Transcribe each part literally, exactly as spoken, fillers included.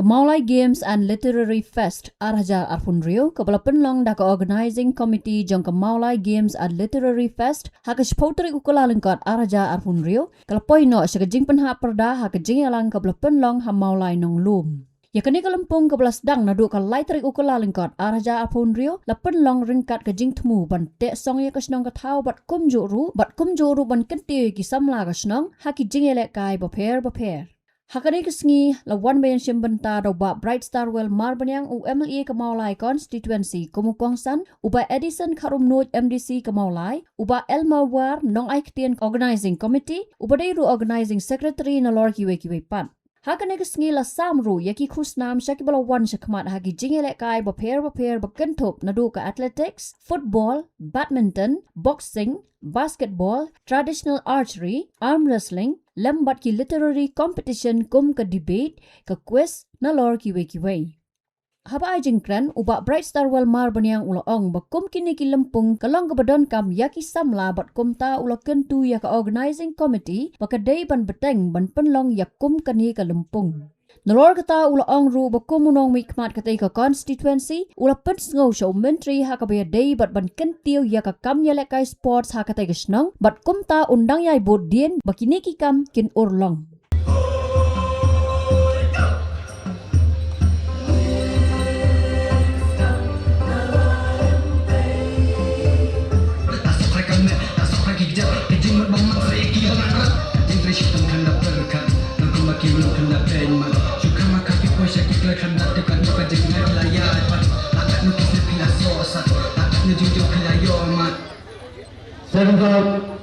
Mawlai Games and Literary Fest ar hajar arphew hynriew, kaba la pynlong da ka Organizing Committee jong ka Mawlai Games and Literary Fest ha ka shiphew tarik u Kyllalyngkot ar hajar arphew hynriew, ka la poi noh sha ka jingpynhap pyrda ha ka jingïalang kaba la pynlong ha Mawlai Nonglum. Ïa kane ka lympung kaba la sdang naduh ka lai tarik u Kyllalyngkot ar hajar arphew hynriew, la pynlong ryngkat ka jingthmu ban teh song ïa ka shnong ka thaw bad kumjuh ruh, bad kumjuh ruh ban kyntiew ïa ki samla ka shnong ha ki jingïalehkai bapher bapher. Ha kane ka sngi la wan ban ïashim bynta da u Bah Bright Starwell Marbaniang, u M L A ka Mawlai Constituency kum u kongsan, u Bah Edison Kharumnuid, M D C ka Mawlai, u Bah Elmer War, nongai ktien Organizing Committee, uba dei ruh Organizing Secretary, nalor kiwei kiwei pat. Ha kane ka sngi la sam ruh ïa ki khusnam sha kiba la wan shakhmat ha ki jingïalehkai bapher bapher, ba kynthup naduh ka athletics, football, badminton, boxing, basketball, traditional archery, arm wrestling, lem bad ki literary competition kum ka debate, ka quiz, nalor kiwei kiwei. Haba ai jingkren, u Bah Bright Starwell Marbaniang u la ong ba kum kine ki lympung ka long kaba donkam ïa ki samla bad kumta u la kyntu ïa ka Organizing Committee ba ka dei ban bteng ban pynlong ïa kum kane ka lympung. Nalor kata u la ong ruh ba kum u nongmihkhmat katei ka constituency, u la pynsngew sha u Myntri ha kaba ïadei bad ban kyntiew ïa ka kam ïalehkai sports ha katei ka shnong, bad kumta un dang ïai bud dien ba kine ki kam kin urlong. Seven out.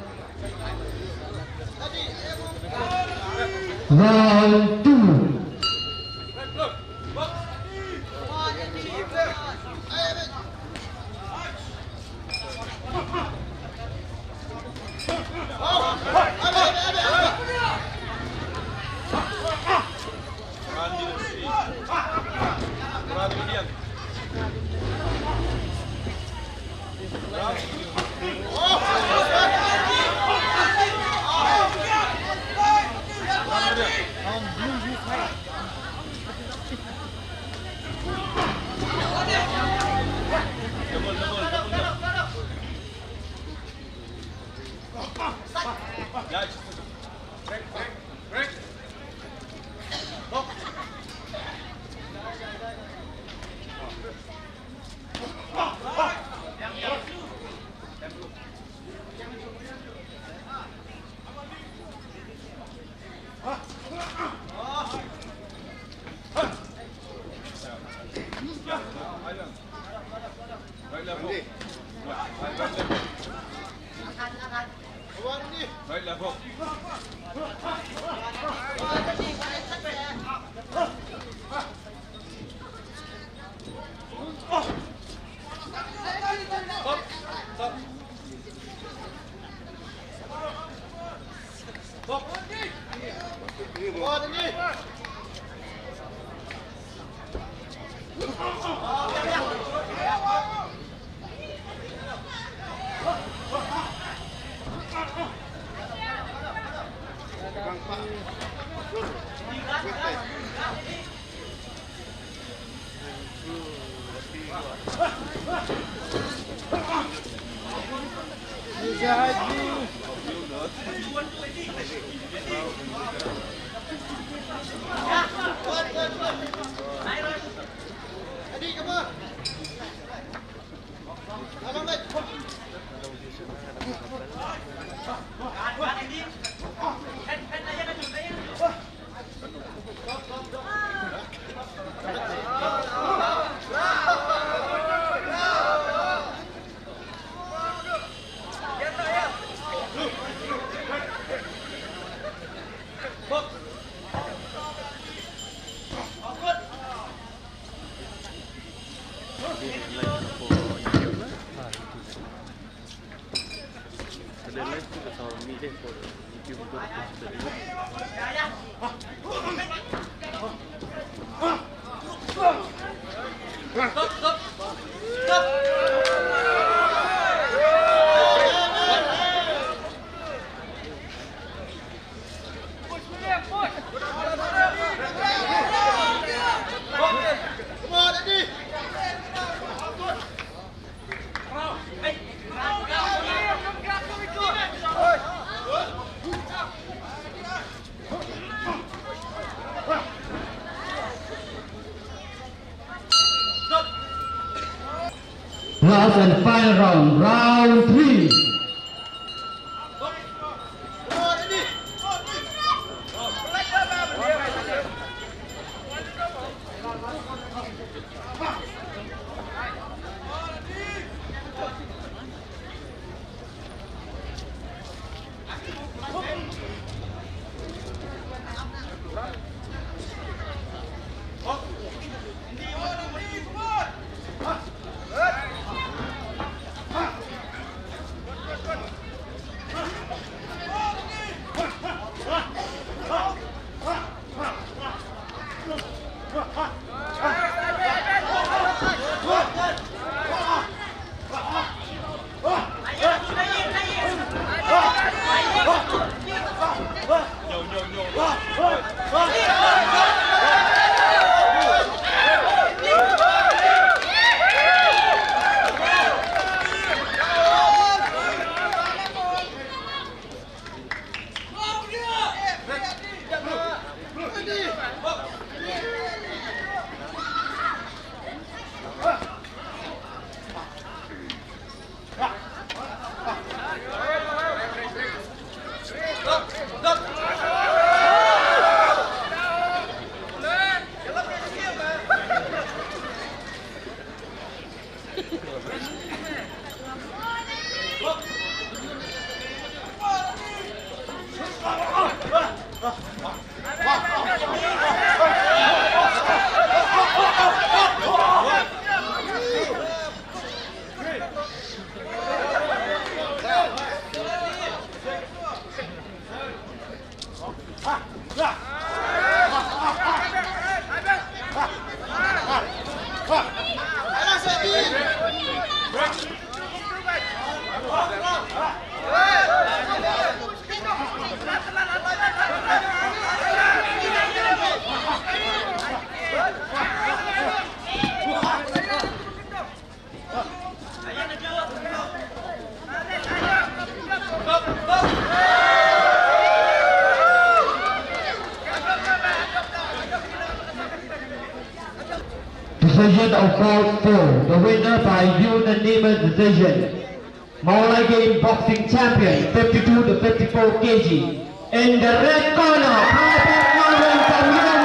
Round two. Last and final round, round three. Decision of bout four. The winner by unanimous decision. Mawlai Game boxing champion, fifty-two to fifty-four K G. In the red corner, Prabhat Maran from Yunnan.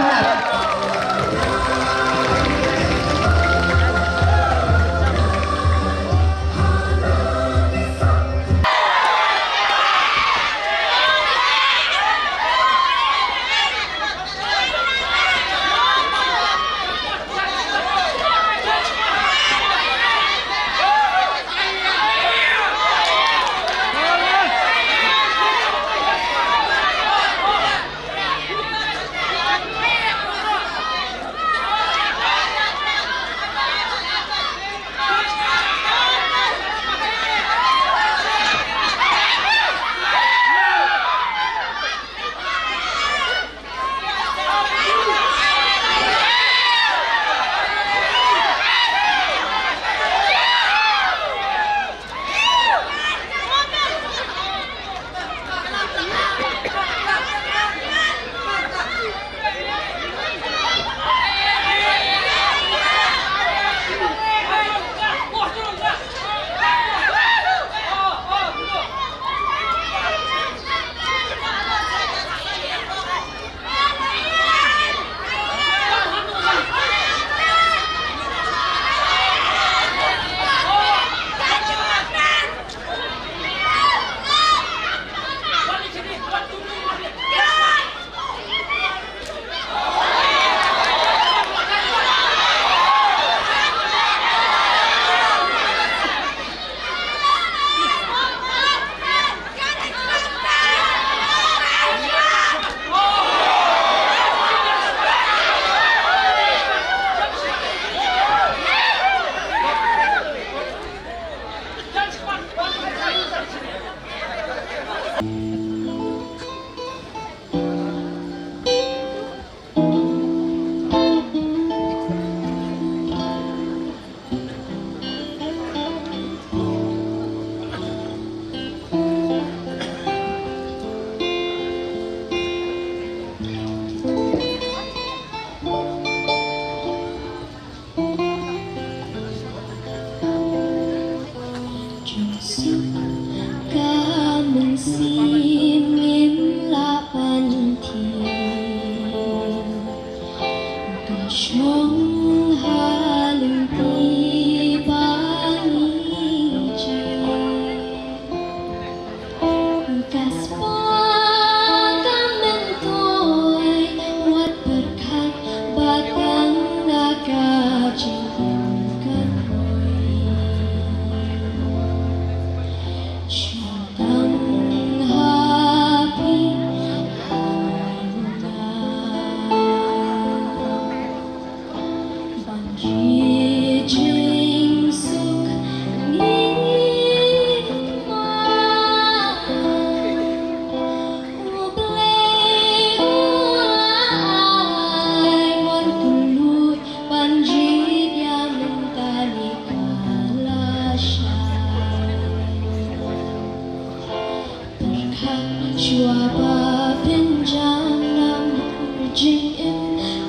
Ba pynjam namar jingim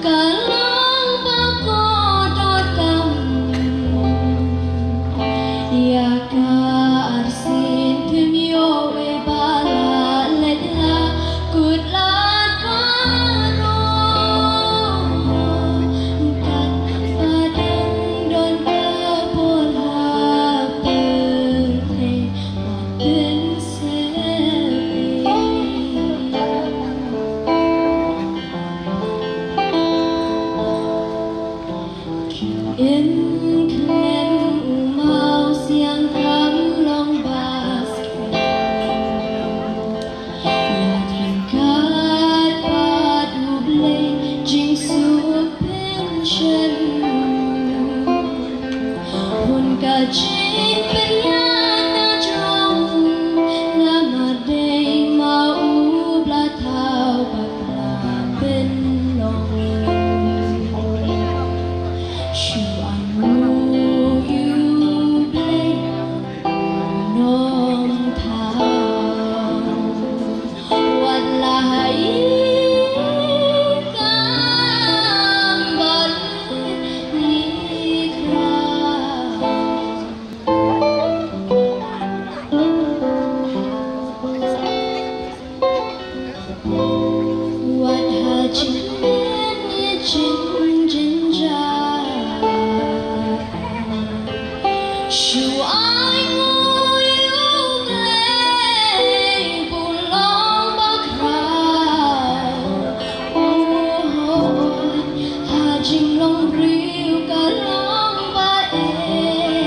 ka long ba kordor kam. Ïa ka arsien phim ïoh wei ba la leit la kut lad baroh. Katba dang don ka por ha pyrthei. Im khlem u maw siang kam long bas. Ïa ryngkat bad U Blei jingsuk pynshong. Hun ka jingpynïaid na jrong namar dei ma u Blei thaw bakla pynlong. Shu ainguh ïa U Blei Nongthaw. Wat la ha i kam bad ngi khraw. Wat ha jingmut ïa jingjynjar. Shu ainguh ïa U Blei ba u long ba khraw. Oh, ha jinglong briew ka long ba eh.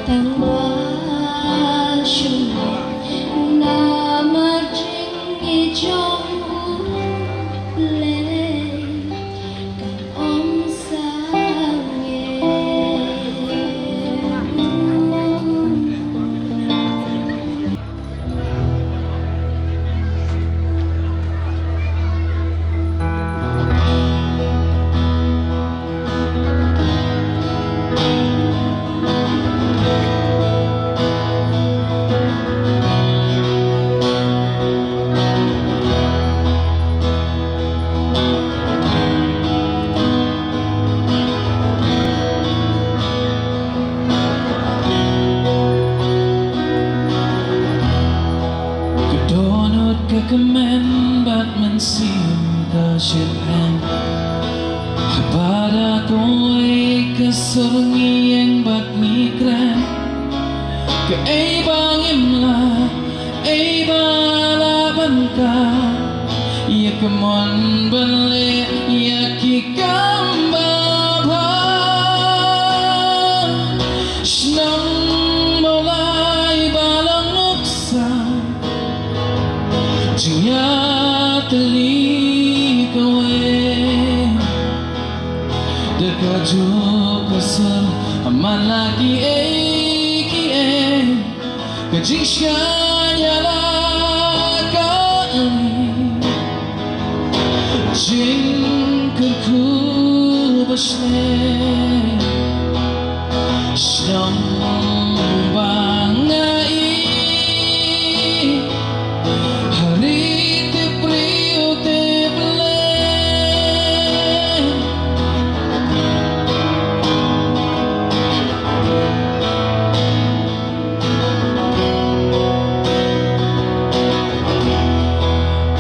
Tang ba shu namar jingim jong U Blei. Ka dohnud ka kmen bad mynsiem ka shyrkhei. Haba da kawei ka sur ngi ïeng bad ngi kren. Kaei ba ngim lah, ei ba lah ban kah ïa ka mon ban leh ïa ki kam babha. Shnong Mawlai ba long nuksa jingïatylli kawei. Da kajuh ka sur man la kiei kiei. Ka jingshaniah la ka ri. Jingkyrkhu ba shlei. Shnong ba nga ïeit. Ha ri tip briew tip Blei.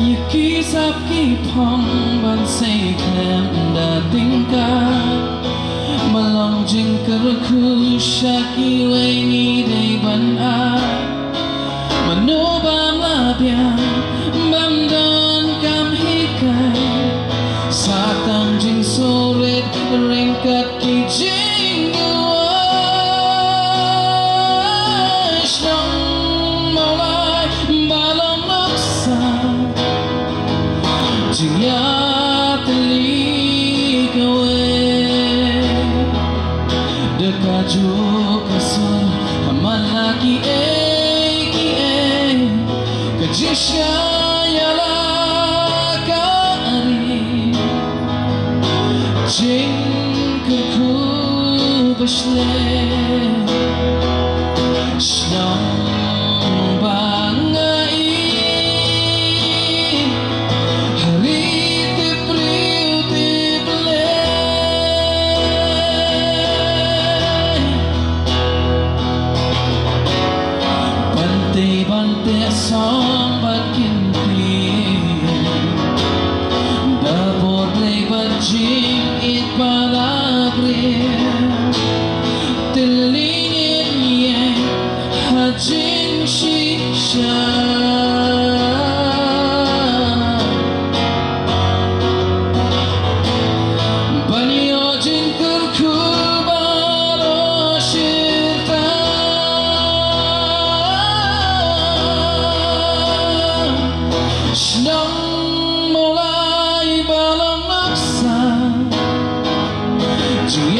Ïa ki sap ki phong ban sei khlem da tyngka. Ba long jingkyrkhu sha kiwei ngi dei ban ai. Mano bym lah biang, bym don kam hikai. Sa tang jingsngewrit ryngkat ki jingduwai. Shnong Mawlai ba long nuksa jingïatylli kawei. Da kajuh ka sur man la kiei kiei. Ka jingshaniah la ka ri. Jingkyrkhu ba shlei. Shnong ba nga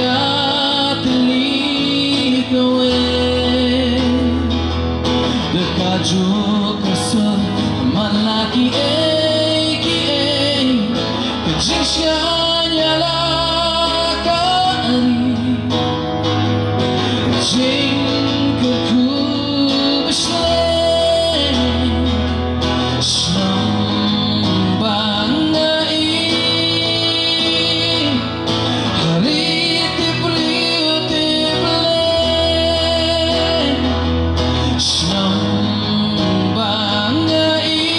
Katni kawei da ka juk ka sor, man la kiei kiei, ka jingshngaiñ ïa la ka ri. Jingkyrkhu ba shlei, shnong ba nga i. Hari tip riu tip lei, shnong ba nga i.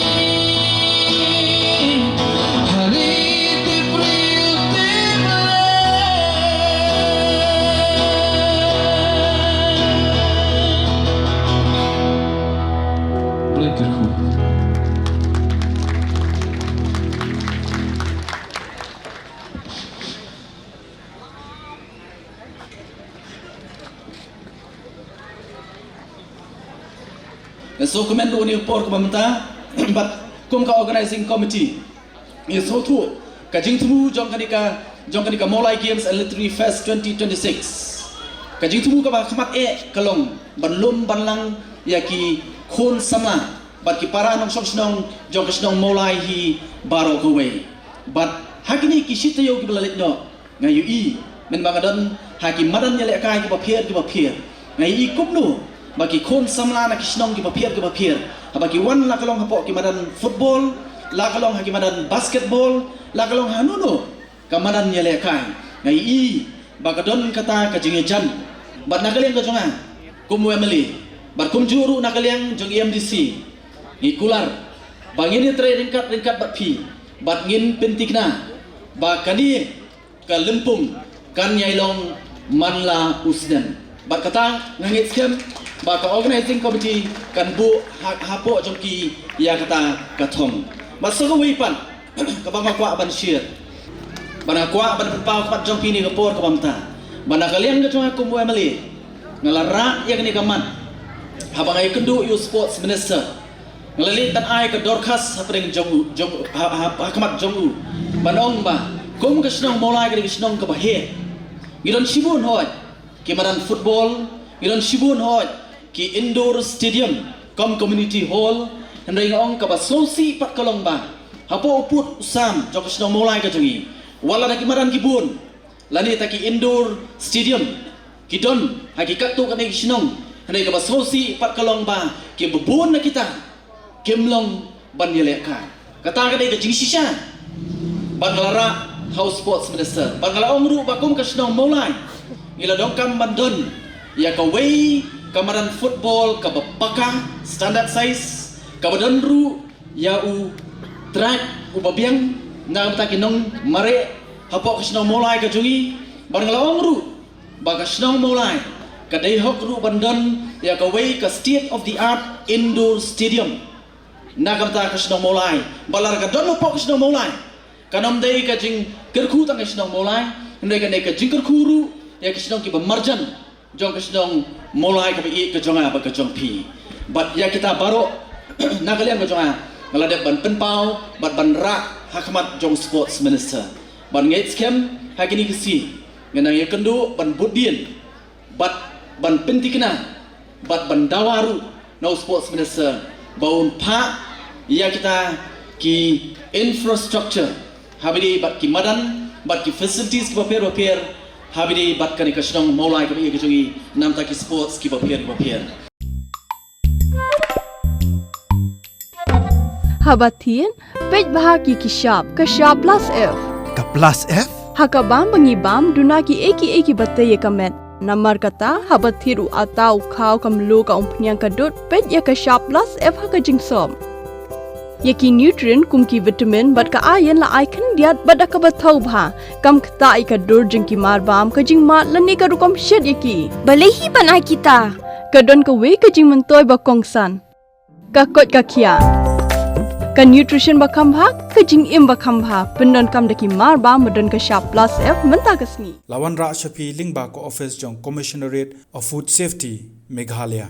Hari tip riu tip lei. Blei kyrkhu. Nga sngewkmen ruh ïa une u por kaba mynta bad kum ka organizing committee, nga sngewthuh ka jingthmu jong kane ka, jong kane ka Mawlai Games and Literary Fest twenty twenty-six. Ka jingthmu kaba khmat eh ka long ban lum ban lang ïa ki khun samla bad ki para nongshong shnong jong ka shnong Mawlai hi baroh kawei. Bad ha kine ki shi taïew kiba la leit noh, nga ïohi mynba nga don ha ki madan ïalehkai kiba pher kiba pher, nga ïohi kumno ba ki khun samla na ki shnong kiba pher kiba pher, haba ki wan, la ka long hapoh ki madan football, la ka long ha ki madan basketball, la ka long hano hano ka madan ïalehkai, nga ïohi ba ka don kata ka jingïajan. Bad na ka liang ka jong nga kum u M L A bad kumjuh ruh na ka liang jong E M D C, ngi kular ba ngin ïatrei ryngkat ryngkat bad phi bad ngin pynthikna ba kane ka lympung kan ïai long man la u snem. Bad kata nga ngeit skhem ba ka organizing committee kan buh ha, hapoh jong ki ïa kata ka thong. Bad sa kawei pat kaba nga kwah ban share, ba nga kwah ban pynpaw khmat jong phi ha kane ka por kaba mynta, ba na ka liang ka jong nga kum u M L A, nga la rah ïa kane ka mat haba nga ïakynduh ïa u sports minister. Nga la leit ban ai ka dorkhas hapdeng jong u, jong, ha, ha, ha khmat jong u, ban ong ba kum ka shnong Mawlai ka dei ka shnong kaba heh, ngi don shibun hooid ki madan football, ngi don shibun hooid ki indoor stadium kum community hall. Hynrei nga ong kaba sngewsih pat ka long ba hapoh u pud u sam jong ka shnong Mawlai ka jong ngi, wat la da ki madan ki bun lane da ki indoor stadium ki don ha ki katto katne ki shnong, hynrei kaba sngewsih pat ka long ba kiba bun na kita kim long ban ïalehkai. Kata ka dei ka jingshisha. Bad nga la rah ha u sports minister, bad nga la ong ruh ba kum ka shnong Mawlai ngi la donkam ban don ïa kawei ka madan football kaba paka, standard size, kaba don ruh ïa u track uba biang na ka bynta ki nongmareh hapoh ka shnong Mawlai ka jong ngi. Bad nga la ong ruh ba ka shnong Mawlai ka dei hok ruh ban don ïa kawei ka state of the art indoor stadium na ka bynta ka shnong Mawlai. Bad lada ka don hapoh ka shnong Mawlai, kan ym dei ka jingkyrkhu tang ka shnong Mawlai, hynrei kan dei ka jingkyrkhu ruh ïa ki shnong kiba marjan jong ka shnong Mawlai kaba ïeit ka jong nga bad ka jong phi. Bad ïa kita baroh na ka liang ka jong nga, nga la dep ban pynpaw bad ban rah ha khmat jong sports minister. Bad nga ngeit skhem ha kine ki sngi ngan nang ïakynduh ban bud dien bad ban pynthikna bad ban dawa ruh na u sports minister ba un phah ïa kita ki infrastructure ha bynta bad ki madan bad ki facilities kiba pher ba pher ha bynta bad kane ka shnong Mawlai kaba ïeit ka jong ngi, namar ki sports kiba pher ba pher. Haba thied, peit bha ki ki shap, ka shap plus F. Ka plus F? Ha ka bam ba ngi bam, duna kiei kiei kiba tei ïa ka met. Namar kata, haba thied u atta, u khaw, ka mluh, ka umphniang, ka dud, peit ïa ka shap plus F ha ka jingsop. Ïa ki nutrient kum ki vitamin bad ka iron la ai khyndiat bad da kaba thaw bha. Kam ktah ïa ka dur jong ki mar bam, ka jingmad lane ka rukom shet ïa ki. Balei hi ban ai kita? Ka don kawei ka jingmyntoi ba kongsan. Ka koit ka khiah. Ka nutrition ba kham bha, ka jingim ba kham bha. Pyndonkam da ki mar bam ba don ka shap plus F mynta ka sngi. La wanrah sha phi lyngba ka office jong Commissionerate of Food Safety, Meghalaya.